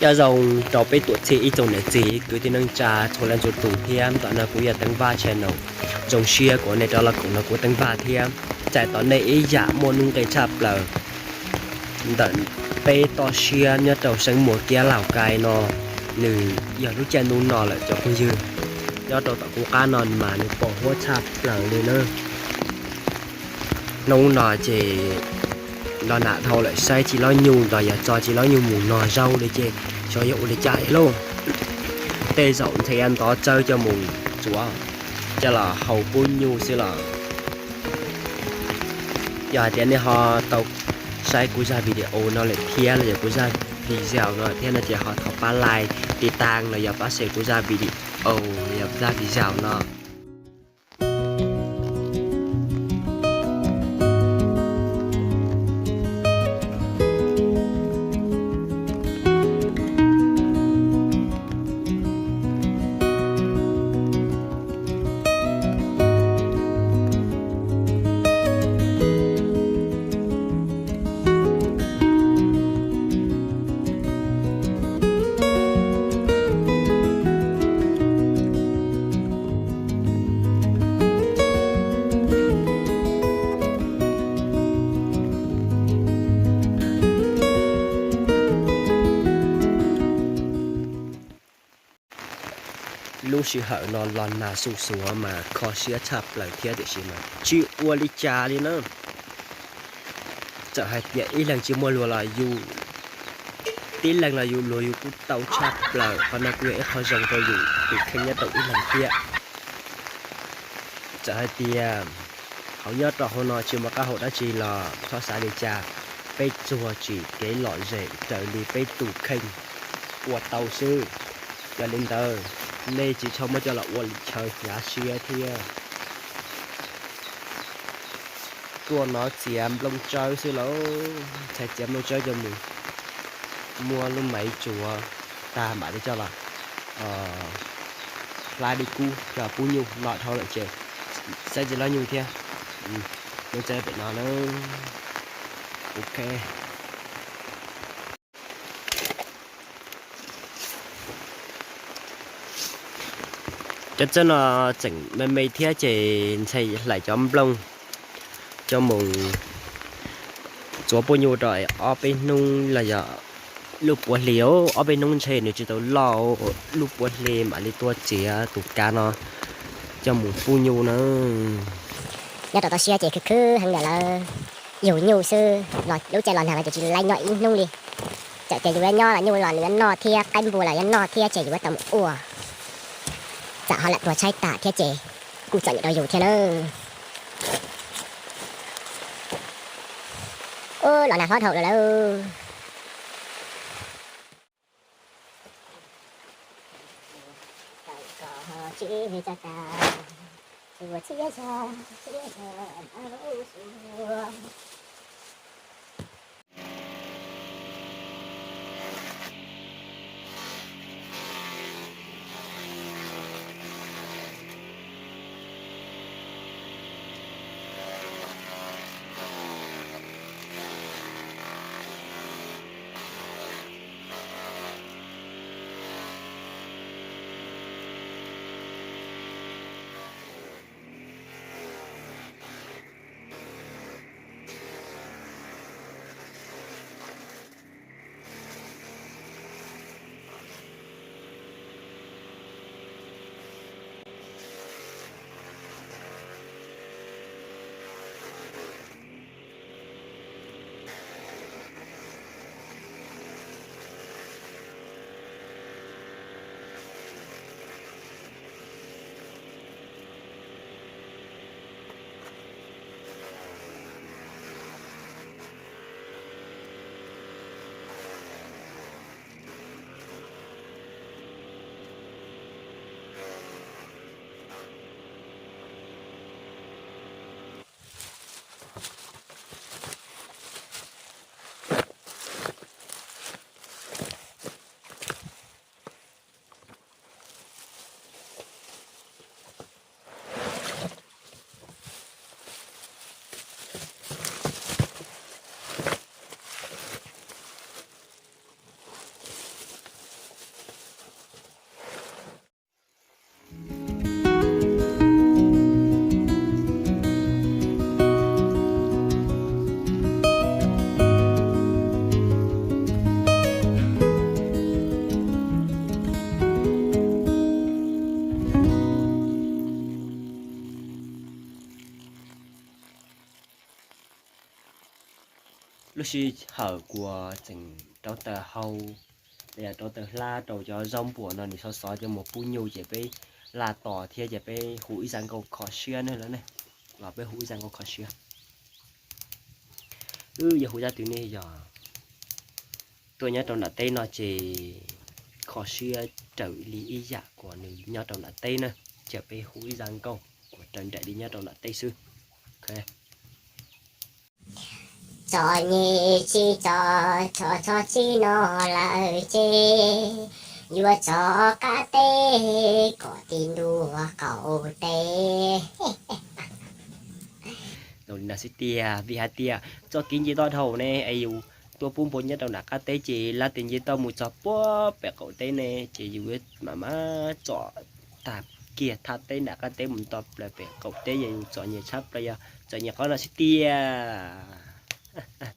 Nyob zoo rau peb tuam txhiaj ib tsoom niam txiv kwv tij neej tsa txhua leej txhua tus thiab. Ntawm no kuv yog Teeb Vaj channel. Zoo siab kuv nej rov los koom nrog kuv Teeb Vaj thiab. Txais tos nej ib yam muaj nuj nqis tshaj plaws ntawm peb toj siab nyob rau Xeev Muas Kiab Lauj Kai no. Nws yog lub caij ntuj no lawm cov phooj ywg. Nyob rau tom kuv qab no mas nws pos huab tshaj plaws li na. Hnub no ces los nag dhau lawm, saib tsis lob nyuj ntawd yog tso tsis lob nyuj mus nog zaub li ces xyov yog ua li cas li lauj. Tej zaum ntshe yuav ntov tsawb coj mus tsuav coj los hau pub nyuj xwb los. Yog hais tias nej ho tau saib kuv zaj video no lawm thiab los yog kuv zaj video no thiab no ces ho thov pab like, tiv tas los yog pab share kuv zaj video los yog zaj video no. Lub sij hawm no los nag su xuav mas kho siab tshaj plaws thiab tiam sis mas tsis ua li cas li na. Txawm hais tias ib leeg tsis muaj luag los yus tib leeg los yus luag yus kuj tau tshaj plaws. Qhov no kuj yog ib qho zoo rau yus tus kheej nyob rau ib leeg thiab. Txawm hais tias hauv nyob rau hauv no tsis muaj qab hau dab tsi los txhob xav li cas, peb tsuas tsim kev lom zem raws li peb tus kheej ua tau xwb. Yog li ntawd, nej tsis txhob muab coj los ua li chaw hnyav siab thiab. Tuaj no txiav nplooj tsawb xwb lauj, txhais txiav nplooj tsawb coj mus muab lub maiv tsuav tag mam li coj los hlab dib kub coj pub nyuj no dhau lawm ces saib tsis lob nyuj thiab. Nplooj tsawb pem no na. Ok. Cov txawb no tseem me me thiab ces ntshe hlais cov nplooj coj mus tsuav pub nyuj rau ob peb hnub los yog lub puav hli, ob peb hnub ntshe nws tsis tau loj, lub puav hli mam li tuaj txiav tus kav no coj mus pub nyuj na. Nyob rau toj siab ces khwv khwv heev ntawm lawv yug nyuj xwb, lub caij los nag no ces tsis laib nyob ib hnub li. Txawm tias yus yuav nyob los nyuj los nws yuav noj thiab, qaib npua los yuav noj thiab ces yus yuav tau mus ua. Txawm ho lam tuag tshaib tas thiab ces kuj txom nyem rau yus thiab na. Ub, los nag hlob dhau lawm lauj. Lub sij hawm kuas tseem rauv taws hau, yog rauv taws hlab rau cov zaub npuas no nws xov xov cov muag pub nyuj ces peb laj tos thiab ces peb hu ib zaj nkauj kho siab ne lawm ne, los peb hu ib zaj nkauj kho siab. Wb yuav hu zaj twg ne? Yog tuaj nyob rau nram teb no ces kho siab raws li ib yam kuas nws nyob rau nram teb na, ces peb hu ib zaj nkauj kuas raws nraim li nyob rau nram teb xwb. Txom nyem tsis txom, txom txom txim no lawm ces yuav tso qab teb kom tig ntua qaum teb. Zoo li no xwb tiag, vim hais tias txoj kev nce toj dhau ne es yus tuaj pub npua nyob rau nram qab teb ces lab tes nce toj mus txog puag pem qaum teb ne ces yus mam mam txom tag kiag thaj teb nram qab teb mus txog plaws pem qaum teb, yog yus txom nyem tshaj plaws yog txom nyem qhov no xwb tiag.